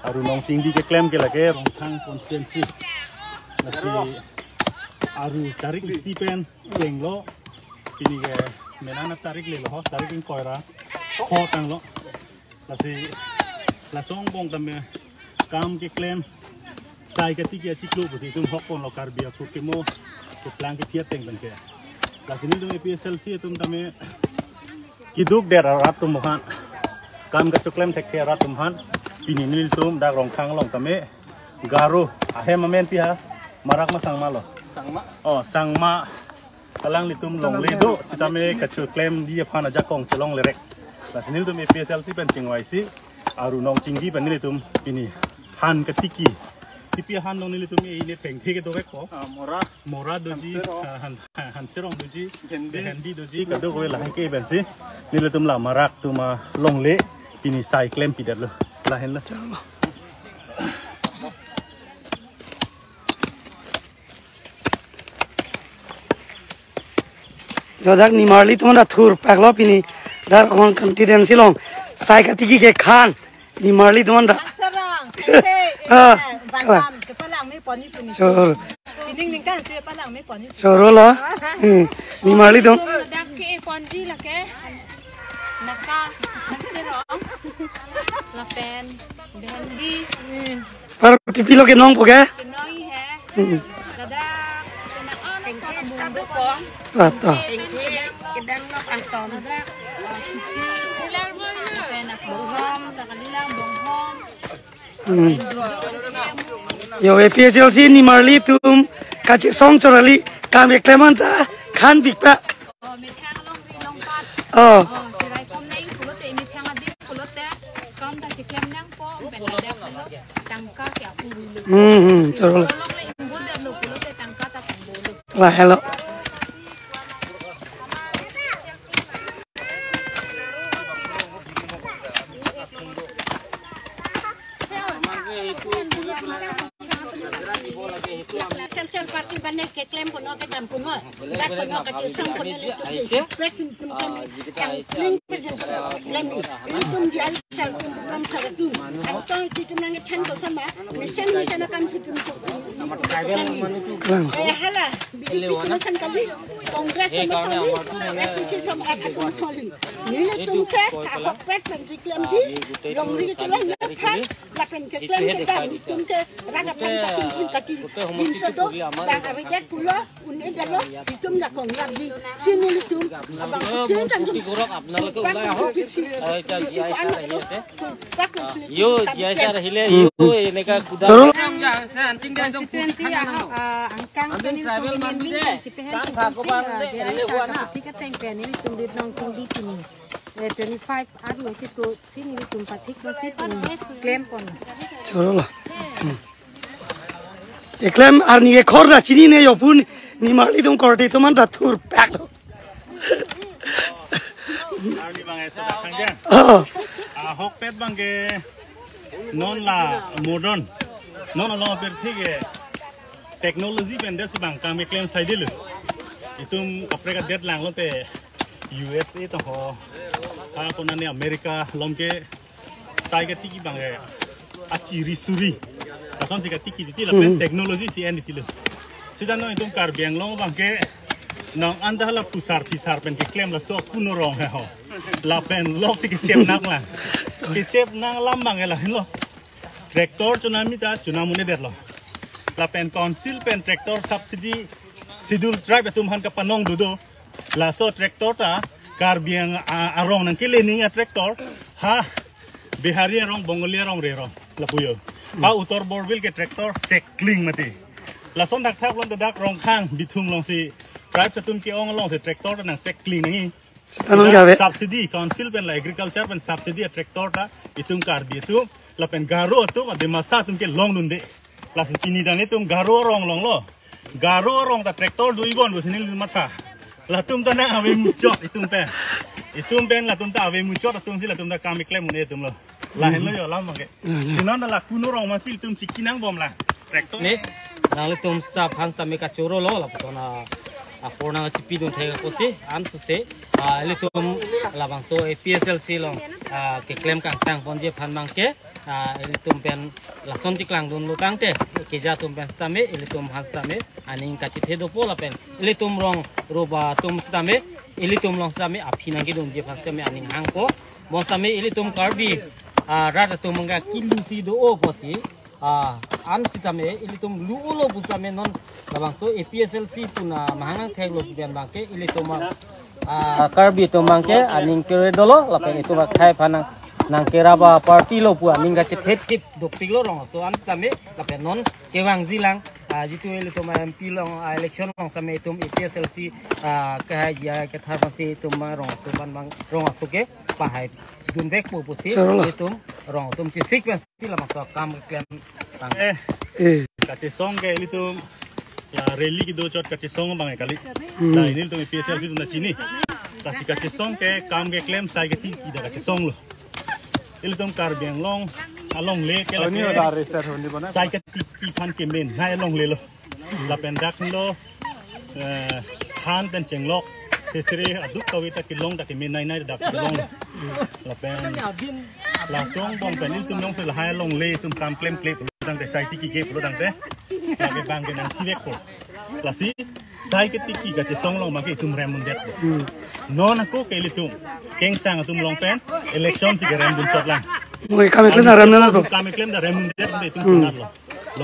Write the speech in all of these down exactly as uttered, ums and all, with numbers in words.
Aru nongchingdi keklem ke lake Rongkhang constituency. Lasi aru tarik isi pen chenglo. Pini ke menana tarik lelo ho, tarik ingkoi ra kho tanglo. Lasi lason angbong tame kam keklem sai katiki achiklo pusi itum hokponlo Karbi akhut kemo keplang kephia ateng pen ke. Lasi nelitum A P H L C atum tame kidukdet arat atum aphan, kam kachoklem thekthe arat atum aphan, pini nelitum dak Rongkhang along tame Garo ahem amen pi ha, Marak ma Sangma lo? Sangma. Oh, Sangma. Alanglitum longle do, sitame kachoklemdi aphan ajakong chelong lerek. Lasi nelitum A P H L C pen chingvaisi, aru nongchingdi pen nelitum pini han katiki. Kipi han dong nelitum ini thengthe ke dovek ko. Ah, mora. Mora doji, Hanserong. Ah, han, Hanserong doji, Bhendi. Bhendi doji, kadokave lahai ke pensi nelitum la Marak atum alongle pini sai klempidetlo. Lahenlo. Jodak nimarli atum ta thurpaklo pini dak Rongkhang constituency along sai katiki kekhan nimarli atum ta. Hanserong, eh, ah, Batam, kepalangme pon-i pon-i. Sure. Pining ningkan si palangme pon-i. Sure lo. Hmm. Nimarli atum. Dak ke ponji lake. Naka, Hanserong. Lapen, Bhendi. Hmm. Par pipi lo kenong po ke? Kenong he. Hmm. Dada, tengke kedang lo kangton. Dada, Bonghom, Takalila, Bonghom. Hmm. Yo, A P H L C nimarli atum kachesong chorali kam keklem anta khanpikpa. Oh, methang alongri longpat. Oh. Oh, chiraikom nang pulote, methang adim pulote, kam ta chiklem nangpo, pen ada pulo, tangka ke apu dulu. Hmm, hmm, choro. Alongle ingbodetlo pulote, tangka ta pangdolo. Lahelo. Central Party bane keklem kono kedam kono, dak kono kachesong kono le tu ke spread sim tum tum yang kling persen klem ni. Ilitum di ai sal tum tum sal tum. Ang tong si tum nang than ko sama. Mission mission akam si tum tum. Lang. Eh, hala, B J P tum mission kali, Congress tum mission li, F P C som akan tum mission li. Nelitum ke, ahok pet pen si klemji, longri ke long ya phan, lapen keklem kedam, ilitum ke, rat aphan kati, pun kati, din sodok, dang avedek pulo, un-edetlo, itum jakong lapji, si nelitum, abang itum tangtum, Yo, G I S R ahile, yo, eneka kuda. Choro. Constituency ahok, ah, angkang twenty-two pemilih, chipehen, ah, G I S R kapathik ateng pen nelitum birnong tingdi pini. Eh, twenty-five aru si tu, si nelitum pathik si pini klem pon. Choro lo. Hmm. Eklem arni ekhor ra chinine yo pu nimarli atum korte atum anta thurpaklo. Arni bang esa dakang jan. Oh. Ahokpet bang ke non la modern. Non along apirthe ke technology pen desi bang kam keklem saidelo. Itum kaprek adet langlote U S A tong ho. Ha konane America along ke sai katiki bang ke achiri suri. Lason si katiki titi lapen, hmm, technology si en titilo. Sita non itum Karbi Anglong bang ke nang anta la pusar pisar pen keklem laso kuno rong he ho. Lapen lok si kechep nang la. Kechep nang alam bang ke lahenlo. Tractor chonam mita chonam un-edetlo. Lapen council pen tractor subsidy Schedule Tribe atum aphan kapanong dodo. Laso tractor ta Karbi Ang-, a-, arong nangkele ning a tractor. Ha Bihari arong, Bengali arong rerong lapu yo. Ha Uttar Borbil ke tractor sekling mati. Lason thakthak along dak Rongkhang Bithung along si tribes atum ke-ong along si tractor ta nang sekling nangji. Sita non kave. Subsidy council pen la agriculture pen subsidy a tractor ta itum Karbi atum lapen Garo atum a Dimasa atum ke longdunde. Lason pini dan itum Garo arong longlo. Garo arong ta tractor do-ibom pusi neli matha. Latum ta nang ave muchot itum pen. Itum pen latum ta ave muchot atum si latum ta kam keklem un-e atum lo. Lahenlo yo alam abangke. Sinon la kuno rong masi itum chiki nangbom la. Tractor. Ne, nanglitum staff aphan sitame kachoro lo, lapuson a, apor nangchipidun thek apotsi, ansose, a, ilitum labangso A P S L C along, a, keklem kangtang ponji aphan abangke, a, ilitum pen lason chiklangdunlo tangte, keja atum pen sitame, ilitum aphan sitame, aning kachithe dopo lapen, ilitum rong roba atum sitame, ilitum along sitame, aphi nangkedunji aphan sitame, aning hangpo, bonsitame ilitum Karbi, a, rat atum abangke kilu si do-o pusi, a, an sitame, ilitum lu-olo pusitame non labangso A P S L C pu na mahang nangtheklo pu pen abangke ilitum a, a, Karbi atum abangke aning kere dolo, lapen itum akhei aphan nang, nangkerap a party lo pu aning kachethip dopiklo rong aso an sitame, lapen non kevangjilang, a, jitu ilitum M P along, a, election along sitame itum A P S L C, a, kehai jia kethar masi itum ma rong aso abang, rong aso ke pahaidun vekpo pusi, choro lo. Itum rong atum chesik pen si labangso akam keklem tang. Eh, Eh. Kachesong ke ilitum la rally kedo chot kachesong abang kali. Hmm. La nelitum A P S L C atum ta chini. Lasi kachesong ke kam keklem sai ketiki ta kachesong lo. Ilitum Karbi Anglong alongle ke Oh, ini lake udah register, ini mana? Sai ketiki aphan kemenei alongle lo. Lapen dak lo, eh, han pen chenglok, sesere aduk kave ta kelong ta kemenei nei dak kelong. Lapen lason angbong pen ilitum jongsi lahai alongle itum kam klemkle pulo tangte, sai tiki ke pulo tangte, lake abangke nangchevekpo. Lasi sai ketiki kachesong along abangke itum rem undetpo. Hmm. Non ako ke ilitum kengsang atum along pen election si keremdun chotlang. Mo kam keklem ta rem nang to. Kam keklem ta rem undet itum Hmm. Kunat lo.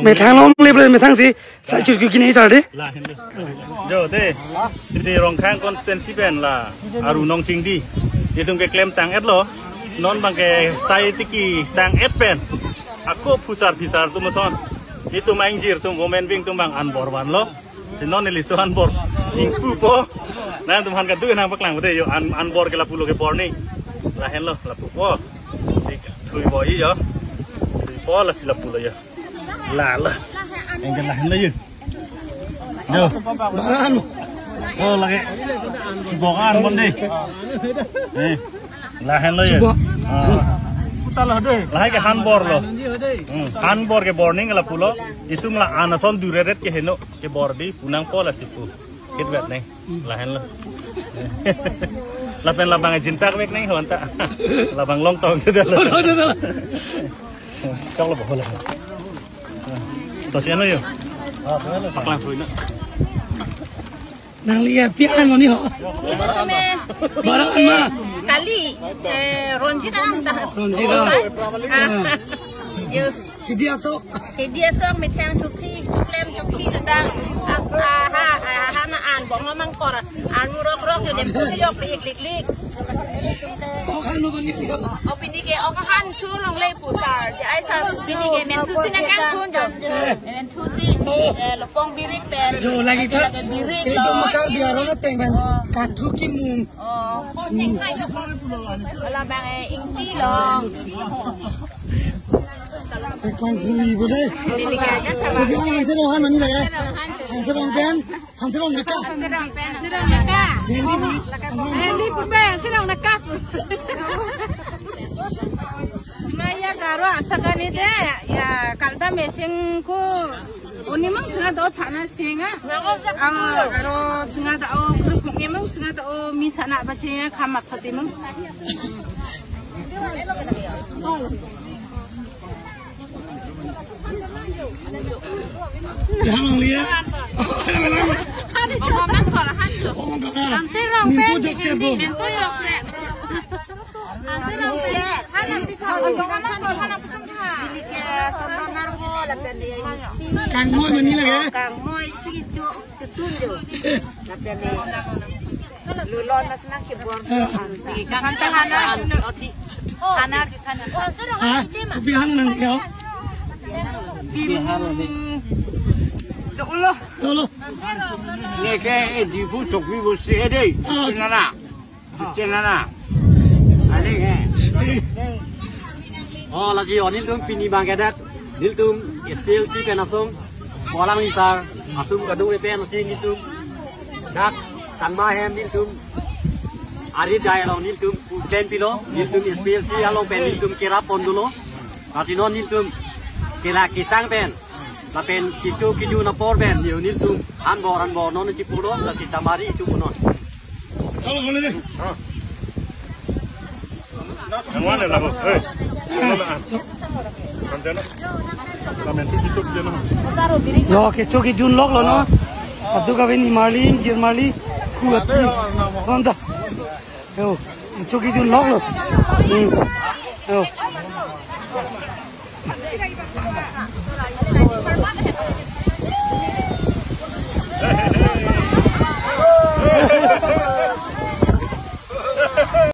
Methang longle ple methang si sai chut kukine sar de. Lahenlo. Jo de. Di Rongkhang constituency pen la Aru Nongchingdi. Itum keklem tang-etlo. Non abangke sai tiki tang-et pen. Ako phusar phisar atum ason. Itum aingjir atum women wing atum abang anbor vanlo. Si non neli laso anbor ingpupo. Nangtum aphan kaduk nangpaklang pute yo an, anbor ke lapulo ke bor ni. Lahenlo lapupo. Si thui boi yo. Thui po lasi lapulo yo. La la. Anke lahenlo yo. Yo. Baran. Oh lake. Chibok anbom de. Eh. Lahenlo yo. Chibok. Ah. Puta lo de. Lahai ke anbor lo. Hmm. Anbor ke bor ni lapulo. Itum la an ason dureret ke heno ke bor di pu nangpo lasi pu. Kitvet neng. Lahenlo. Lapen labang jintak vek neng ho anta. Labang long tong de lo. Choklo bohol. To sian lo yo. Paklang sui na. Nangli ya pi an lo ni ho. Ibu seme. Baran ma. Kali. Eh, Ronjit ang ta. Ronjit ang. Ah. Yo. Hidi aso. Hidi aso methang chukhi, chuklem chukhi chutang. Ah, ah, ha, ah, ha, na anbong lo mangkor. An murokrok yo dem puli yok pe ik lik lik. Okan lo bani. O pini ke okan chu longle pu sar. Je ai sar pini ke men thusi nangkangkun jo. Men thusi. Eh, lopong birik pen. Jo lagi ta. Lagi birik. Itu lo. Makan biar lo teng pen. Oh. Kathu kimung. Oh. Ala abang eh ingti lo. Ekman kuri bo de. Ini lagi aja. Tapi ang hanse rong han mani lagi. Hanse rong pen. Hanse rong neka. Hanse rong neka. Ini bu. Ini bu be hanse rong neka. Cuma ya Garo asakani de ya kalda mesing ko. Oni mang chinga do chana singa. Ah, Garo chinga do o group ni mang chinga do mi chana ba singa khamat choti mang. Yang liya. Hanse rong pen. Hanse rong pen. Kangmoi mani lagi. Kangmoi si itu ketun jo. Lapen ni lulon mas nang kibor. Di kan hana oti. Hana di hana. Ha? Kopi hana nang yo. Tim. Dolo. Dolo. Neke eh di bu tok bi bu si eh dei. Ah. Nana. Chennana. Aling he. Oh, lagi oh, nelitum pini abang ke dak. Nelitum S P L C pen asong. Polang ni sar. Atum kadokave pen si nelitum dak Sangma ahem nelitum aridai along nelitum pu pen pilo, nelitum S P L C along pen nelitum kerap pon dolo. Lasi non nelitum kela kesang pen lapen kecho kejun apor pen nelitum anbor anbor non chipulo, la Sitamarit chipunon. Yang mana lagu? Eh. Yang mana? Kan dia nak. Kami tu kita dia nak. Jo, kecho kejun loklo non. Kadokave nimarli, jirmarli, kuat ni. Konta. Yo, kecho kejun loklo. Hmm. Yo.